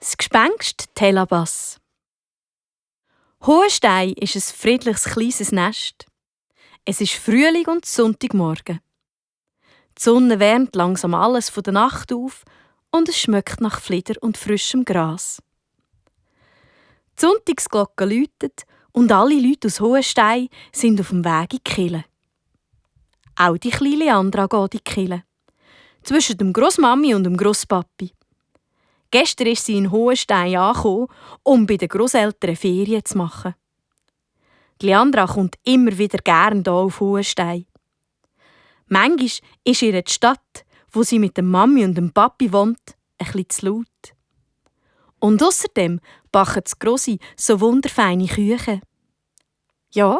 Das Gespenst Telabas. Hohenstein ist ein friedliches kleines Nest. Es ist Frühling und Sonntagmorgen. Die Sonne wärmt langsam alles von der Nacht auf und es schmeckt nach Flieder und frischem Gras. Die Sonntagsglocke läutet und alle Leute aus Hohenstein sind auf dem Weg in die Kirche. Auch die kleine Leandra geht in die Kirche. Zwischen dem Grossmami und dem Grosspapi. Gestern ist sie in Hohenstein angekommen, um bei den Grosseltern Ferien zu machen. Die Leandra kommt immer wieder gern hier auf Hohenstein. Manchmal ist ihr die Stadt, wo sie mit der Mami und dem Papi wohnt, ein bisschen zu laut. Und außerdem backen die Grossi so wunderfeine Küchen. Ja,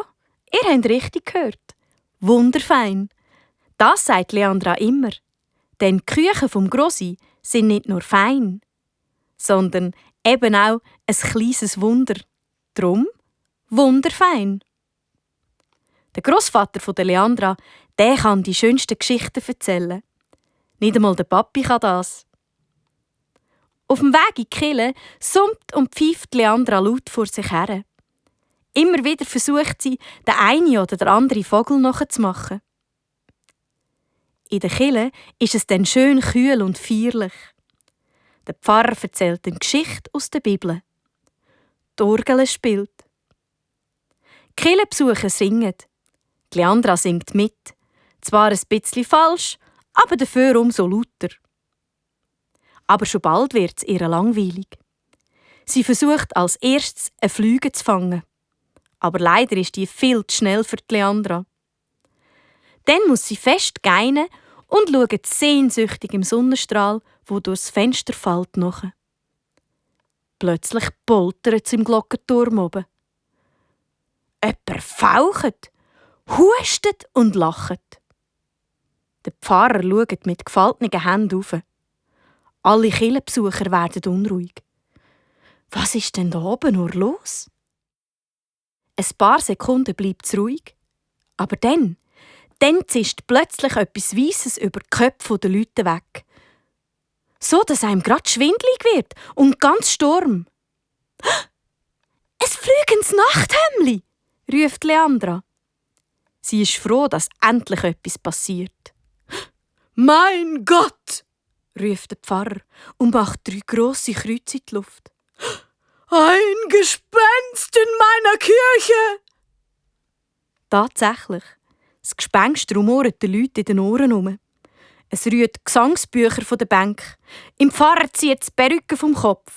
ihr habt richtig gehört. Wunderfein. Das sagt Leandra immer. Denn die Küchen vom Grossi sind nicht nur fein, sondern eben auch ein kleines Wunder. Drum wunderfein. Der Grossvater der Leandra, der kann die schönsten Geschichten erzählen. Nicht einmal der Papi kann das. Auf dem Weg in die Kirche summt und pfeift Leandra laut vor sich her. Immer wieder versucht sie, den einen oder den anderen Vogel nachzumachen. In der Kirche ist es dann schön kühl und feierlich. Der Pfarrer erzählt eine Geschichte aus der Bibel. Die Orgel spielt. Die Kirchenbesucher singen. Die Leandra singt mit. Zwar ein bisschen falsch, aber dafür umso lauter. Aber schon bald wird es ihr langweilig. Sie versucht als erstes eine Fliege zu fangen. Aber leider ist die viel zu schnell für die Leandra. Dann muss sie fest geinen und schaut sehnsüchtig im Sonnenstrahl, wo durchs Fenster fällt, nach. Plötzlich poltert es im Glockenturm oben. Jemand faucht, hustet und lacht. Der Pfarrer schaut mit gefalteten Händen auf. Alle Kirchenbesucher werden unruhig. Was ist denn da oben nur los? Ein paar Sekunden bleibt es ruhig. Aber dann zischt plötzlich etwas Weisses über die Köpfe der Leute weg. So, dass einem grad schwindelig wird und ganz Sturm. «Ein flügendes Nachthemdli!» ruft Leandra. Sie ist froh, dass endlich etwas passiert. «Mein Gott!» ruft der Pfarrer und macht 3 grosse Kreuze in die Luft. «Ein Gespenst in meiner Kirche!» Tatsächlich. Das Gespenst rumort den Leuten in den Ohren herum. Es rührt Gesangsbücher von der Bank. Im Pfarrer zieht die Perücke vom Kopf.